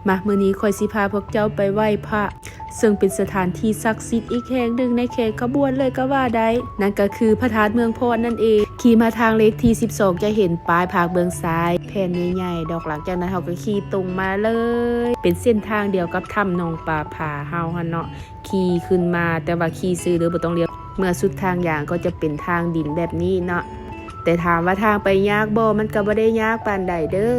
ມາ ມື້ນີ້ຂ້ອຍຊິພາພວກເຈົ້າໄປໄຫວ້ພະ ເຊິ່ງເປັນສະຖານທີ່ສັກສິດອີກແຫ່ງໜຶ່ງໃນແຂວງຄຳມ່ວນເລີຍກໍວ່າໄດ້ ນັ້ນກໍຄືພະທາດເມືອງພອນນັ້ນເອງ. ຂີ່ມາທາງເລກທີສິບສອງ ຈະເຫັນປ້າຍພາກເບື້ອງຊ້າຍ ແຜ່ນໃຫຍ່ໆດອກ. ຫຼັງຈາກນັ້ນເຮົາກໍຂີ່ຕົງມາເລີຍ ເປັນເສັ້ນທາງດຽວກັບຖ້ຳໜອງປາຜາເຮົາຫັ້ນເນາະ. ຂີ່ຂຶ້ນມາ ແຕ່ວ່າຂີ່ຊື່ເດີ ບໍ່ຕ້ອງລ້ຽວ. ເມື່ອສຸດທາງຢາງກໍຈະເປັນທາງດິນແບບນີ້ເນາະ. ແຕ່ຖາມວ່າທາງໄປຍາກບໍ່? ມັນກໍບໍ່ໄດ້ຍາກປານໃດເດີ.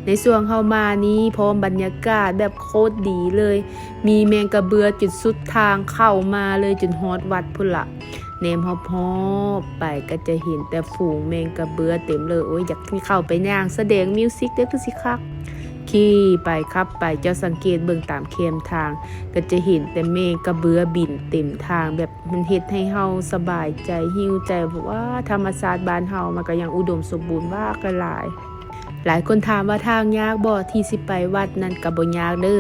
ໃນຊ່ວງເຮົາມານີ້ ພ້ອມບັນຍາກາດແບບໂຄດດີເລີຍ ມີແມງກະເບື້ອຈົນສຸດທາງເຂົ້າມາເລີຍ ຈົນຮອດວັດພຸ້ນລະ. ແນມຮອບໆໄປກໍຈະເຫັນແຕ່ຝູງແມງກະເບື້ອເຕັມເລີຍ. ໂອ້ຍ ຢາກເຂົ້າໄປຍ່າງສະແດງມິວສິກເດ້ ຄືຊິຄັກ. ຂີ່ໄປຂັບໄປ ເຈົ້າສັງເກດເບິ່ງຕາມແຄມທາງ ກໍຈະເຫັນແຕ່ແມງກະເບື້ອບິນເຕັມທາງ ແບບມັນເຮັດໃຫ້ເຮົາສະບາຍໃຈ ຫິວໃຈ ວ່າທຳມະຊາດບ້ານເຮົາມັນກໍຍັງອຸດົມສົມບູນບາກຫຼາຍ. ຫຼາຍຄົນຖາມວ່າທາງຍາກບໍ່? ທີ່ຊິໄປວັດນັ້ນກໍບໍ່ຍາກເດີ.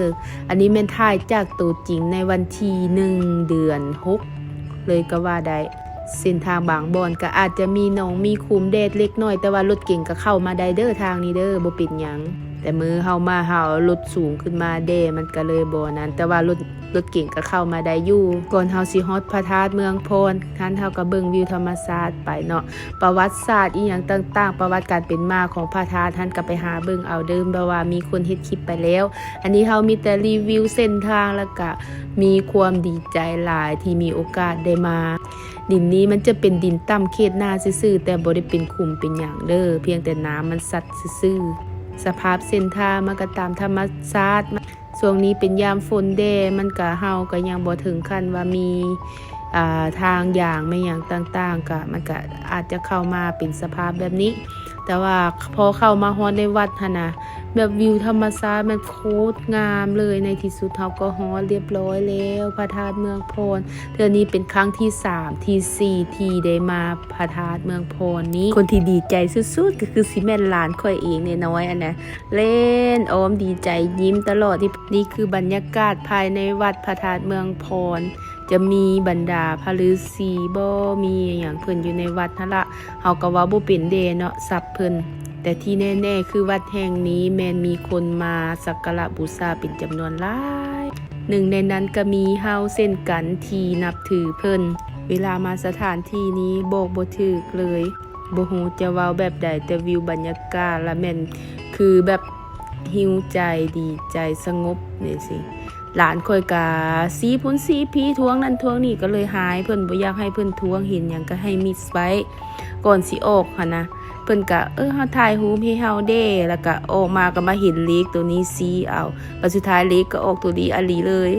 ອັນນີ້ແມ່ນຖ່າຍຈາກໂຕຈິງໃນວັນທີໜຶ່ງ ເດືອນຫົກ ເລີຍກໍວ່າໄດ້. ເສັ້ນທາງບາງບ່ອນກໍອາດຈະມີໜອງມີຂຸມແດດເລັກນ້ອຍ ແຕ່ວ່າລົດເກັງກໍເຂົ້າມາໄດ້ເດີ ທາງນີ້ເດີ ບໍ່ເປັນຫຍັງ. ແຕ່ມື້ເຮົາມາ ເຮົາເອົາລົດສູງຂຶ້ນມາແດ່ ມັນກໍເລີຍບໍ່ນັ້ນ ແຕ່ວ່າລົດ ລົດເກັງກໍເຂົ້າມາໄດ້ຢູ່. ກ່ອນເຮົາຊິຮອດພະທາດເມືອງພອນຫັ້ນ ເຮົາກໍເບິ່ງວິວທຳມະຊາດໄປເນາະ ປະຫວັດສາດອີ່ຫຍັງຕ່າງໆ ປະຫວັດການເປັນມາຂອງພະທາດຫັ້ນ ກໍໄປຫາເບິ່ງເອົາເດີ ເພາະວ່າມີຄົນເຮັດຄລິບໄປແລ້ວ. ອັນນີ້ເຮົາມີແຕ່ຣີວິວເສັ້ນທາງ ແລ້ວກະມີຄວາມດີໃຈຫຼາຍທີ່ມີໂອກາດໄດ້ມາ. ດິນນີ້ມັນຈະເປັນດິນຕ່ຳເຂດໜ້າຊື່ໆ ແຕ່ບໍ່ໄດ້ເປັນຂຸມເປັນຫຍັງເດີ ພຽງແຕ່ນ້ຳມັນຊັດຊື່ໆ. ສະພາບເສັ້ນທາງມັນກໍຕາມທຳມະຊາດ. ຊ່ວງນີ້ເປັນຍາມຝົນແດ່ ມັນກະ ເຮົາກໍຍັງບໍ່ເຖິງຂັ້ນວ່າມີ ອ່າ ທາງຢາງແມ່ນຫຍັງຕ່າງໆ ກະ ມັນກະອາດຈະເຂົ້າມາເປັນສະພາບແບບນີ້. ແຕ່ວ່າພໍເຂົ້າມາຮອດໃນວັດຫັ້ນນະ ແບບວິວທຳມະຊາດມັນໂຄດງາມເລີຍ. ໃນທີ່ສຸດເຮົາກໍຮອດລຽບຮ້ອຍແລ້ວ ພະທາດເມືອງພອນ. ເທື່ອນີ້ເປັນຄັ້ງທີສາມ ທີສີ່ ທີ່ໄດ້ມາພະທາດເມືອງພອນນີ້. ຄົນທີ່ດີໃຈສຸດໆ ກໍຄືຊິແມ່ນຫຼານຂ້ອຍເອງນ້ອຍໆ ອັນນະ ແລ່ນອ້ອມດີໃຈ ຍິ້ມຕະຫຼອດ. ນີ້ຄືບັນຍາກາດພາຍໃນວັດພະທາດເມືອງພອນ ຈະມີບັນດາພະລືສີບໍ ມີຫຍັງເພິ່ນຢູ່ໃນວັດຫັ້ນລະ ເຮົາກໍເວົ້າບໍ່ເປັນເດເນາະ ສັບເພິ່ນ. ແຕ່ທີ່ແນ່ໆ ຄືວັດແຫ່ງນີ້ແມ່ນມີຄົນມາສັກກາລະບູຊາເປັນຈຳນວນຫຼາຍ ໜຶ່ງໃນນັ້ນກໍມີເຮົາເຊັ່ນກັນທີ່ນັບຖືເພິ່ນ. ເວລາມາສະຖານທີ່ນີ້ບອກບໍ່ຖືກເລີຍ ບໍ່ຮູ້ຈະເວົ້າແບບໃດ ແຕ່ວິວບັນຍາກາດລະແມ່ນຄືແບບຫິວໃຈ ດີໃຈ ສະຫງົບຈັ່ງຊີ້. ຫຼານຂ້ອຍກະຊີ້ພຸ້ນຊີ້ພີ້ ທວງນັ້ນທວງນີ້ ກໍເລີຍຫາຍເພິ່ນ ບໍ່ຢາກໃຫ້ເພິ່ນທວງ ເຫັນຫຍັງກໍໃຫ້ມິດໄວ້ ກ່ອນຊິອອກຫັ້ນນະ. ເພິ່ນກະ ເອີ ເຮົາຖ່າຍຮູບໃຫ້ເຮົາເດ້ ແລ້ວກະອອກມາກໍມາເຫັນເລກໂຕນີ້ຊີ້ເອົາ ບັດສຸດທ້າຍເລກກໍອອກໂຕນີ້ອີ່ຫຼີເລີຍ.